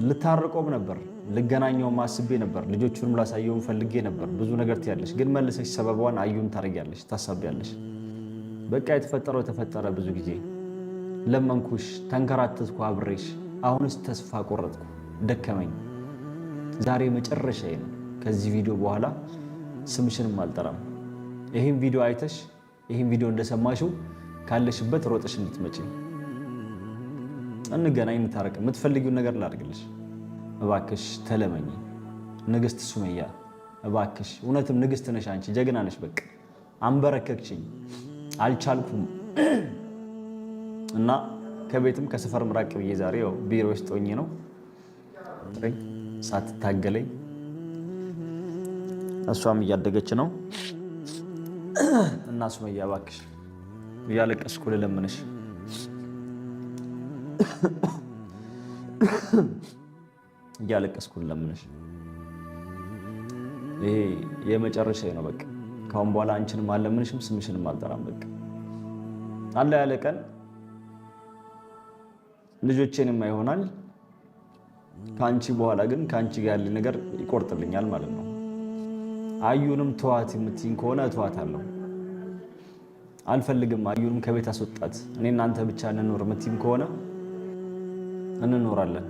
ልታርቆም ነበር፣ ልገናኘውም አስቤ ነበር፣ ልጆቹንም ላሳየውም ፈልጌ ነበር። ብዙ ነገር ትያለሽ፣ ግን መልሰሽ ሰበቧን አዩን ታደርጊያለሽ፣ ታሳቢያለሽ። በቃ የተፈጠረው ተፈጠረ። ብዙ ጊዜ ለመንኩሽ፣ ተንከራተትኩ አብሬሽ። አሁንስ ተስፋ ቆረጥኩ፣ ደከመኝ። ዛሬ መጨረሻዬ ነው። ከዚህ ቪዲዮ በኋላ ስምሽንም አልጠራም። ይህን ቪዲዮ አይተሽ፣ ይህን ቪዲዮ እንደሰማሽው ካለሽበት ሮጠሽ እንድትመጪ፣ እንገናኝ፣ እንታረቅ፣ የምትፈልጊውን ነገር ላድርግልሽ። እባክሽ ተለመኝ ንግስት ሱመያ እባክሽ። እውነትም ንግስት ነሽ አንቺ፣ ጀግና ነሽ። በቃ አንበረከክሽኝ፣ አልቻልኩም እና ከቤትም ከሰፈርም ራቅ ብዬ ዛሬ ያው ቢሮ ውስጥ ሆኜ ነው ሳትታገለኝ። እሷም እያደገች ነው እና ሱመያ እባክሽ እያለቀስኩ ልለምንሽ፣ እያለቀስኩ ልለምንሽ። ይሄ የመጨረሻ ነው። በቃ ካሁን በኋላ አንቺንም አልለምንሽም፣ ስምሽንም አልጠራም። በቃ አለ ያለ ቀን ልጆቼንም ይሆናል። ከአንቺ በኋላ ግን ከአንቺ ጋር ያለ ነገር ይቆርጥልኛል ማለት ነው። አዩንም ተዋት የምትይኝ ከሆነ እተዋታለሁ። አልፈልግም፣ አዩንም ከቤት አስወጣት፣ እኔ እናንተ ብቻ እንኖር የምትይኝ ከሆነ እንኖራለን።